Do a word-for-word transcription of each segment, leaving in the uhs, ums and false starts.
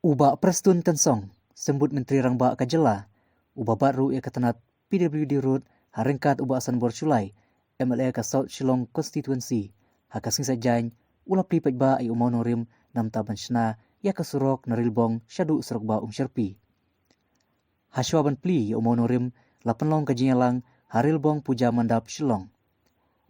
U Bah Prestone Tynsong, Symbud Myntri Rangbah ka jylla, uba bat ruh ïa ka tnat P W D Road ha ryngkat u Bah Sanbor Shullai, M L A ka South Shillong Constituency, ha ka sngi Saitjaiñ, u la plie paidbah ïa u mawnongrim namar ban shna ïa ka surok na Rilbong shaduh surok bah Umshyrpi. Hashwa ban plie ïa u mawnongrim, la pynlong ka jingïalang ha Rilbong Puja Mandap Shillong.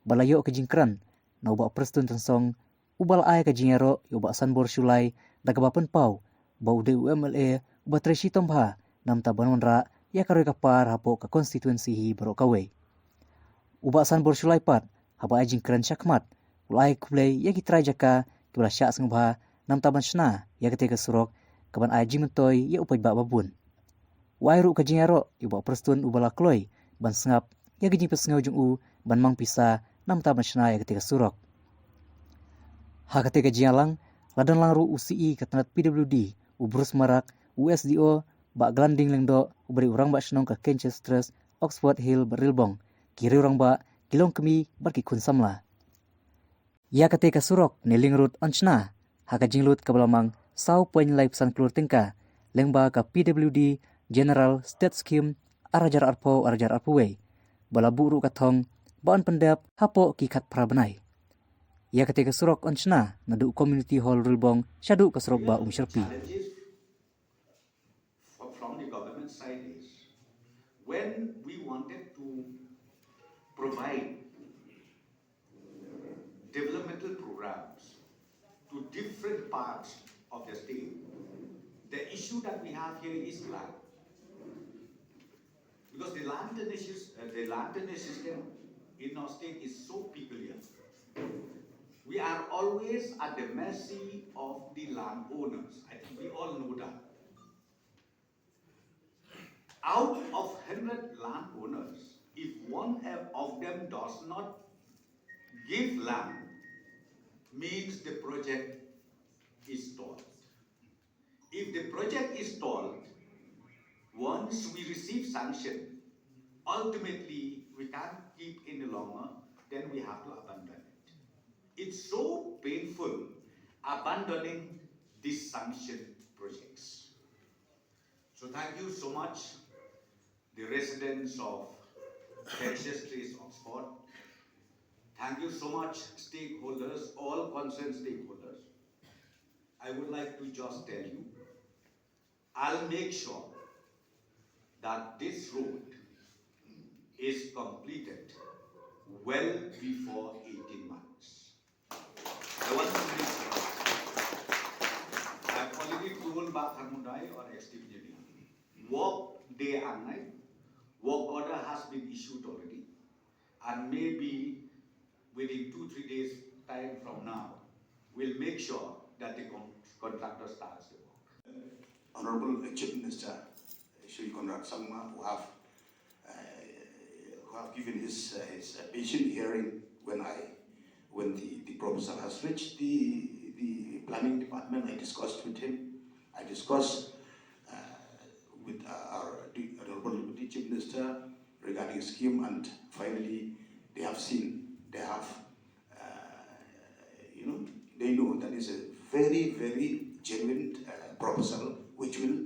Ba la ïoh ka jingkren na u Bah Prestone Tynsong, uba la ai ka jingïaroh ïa u Bah Sanbor Shullai da kaba pynpaw ba u dei u M L A uba trei shitom bha namar ban wanrah ïa ka roi ka par hapoh ka constituency hi baroh kawei. U Bah Sanbor Shullai pat, haba ai jingkren shakhmat, u la ai khublei ïa ki trai jaka kiba la shah sngewbha namar ban shna ïa katei ka surok, kaban ai jingmyntoi ïa u paidbah babun. U ai ruh ka jingïaroh ïa u Bah Prestone uba la kloi ban sngap ïa ka jingpynsngew jong u ban mang pisa namar ban shna ïa katei ka surok. Ha katei ka jingïalang, la don lang ruh u C E ka tnat P W D, u Bruce Marak, u S D O, Bah Glanding Lyngdoh, uba dei u rangbah shnong ka Kinshas Trust, Oxford Hill bad Rilbong, ki riew rangbah, ki longkmie bad ki khun samla. Ïa katei ka surok ne link road yn shna ha ka jinglut kaba la mang saw point lai phew san klur tyngka lyngba ka P W D General State Scheme ar hajar arphew ar hajar arphew wei, ba la buh ruh ka thong ba yn pyndep hapoh ki khatphra bnai. Ïa katei ka surok yn shna naduh Community Hall Rilbong shaduh ka surok bah Umshyrpi. Challenges fro- from the government side is, when we wanted to provide developmental programs to different parts of the state, the issue that we have here is land. Because the land tenure sys-, uh, the land tenure system in our state is so peculiar. We are always at the mercy of the landowners. I think we all know that. Out of hundred landowners, if one of them does not give land, means the project is stalled. If the project is stalled, once we receive sanction, ultimately we can't keep any longer, then we have to abandon it. It's so painful abandoning these sanctioned projects. So thank you so much, the residents of Kinshas Trust, Oxford. Thank you so much, stakeholders, all concerned stakeholders. I would like to just tell you, I'll make sure that this road is completed well before eighteen months. I want to make sure. I've already told Bah Kharmudai, our ex-chief engineer, work day and night. Work order has been issued already, and maybe within two, three days time from now, we'll make sure that the con-, contractor starts the work. Honorable Chief Minister Shri Conrad Sangma, who have, uh, who have given his, uh, his, uh, patient hearing when I, when the, the proposal has reached the, the planning department. I discussed with him. I discussed, uh, with, uh, our the Honorable Deputy Chief Minister regarding scheme, and finally they have seen, they have, uh, you know, they know that is a very, very genuine, uh, proposal which will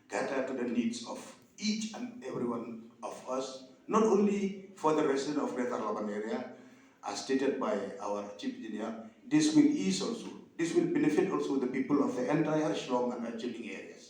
cater to the needs of each and every one of us, not only for the resident of Greater Laban area, as stated by our Chief Engineer. This will ease also, this will benefit also the people of the entire Shillong and adjoining areas.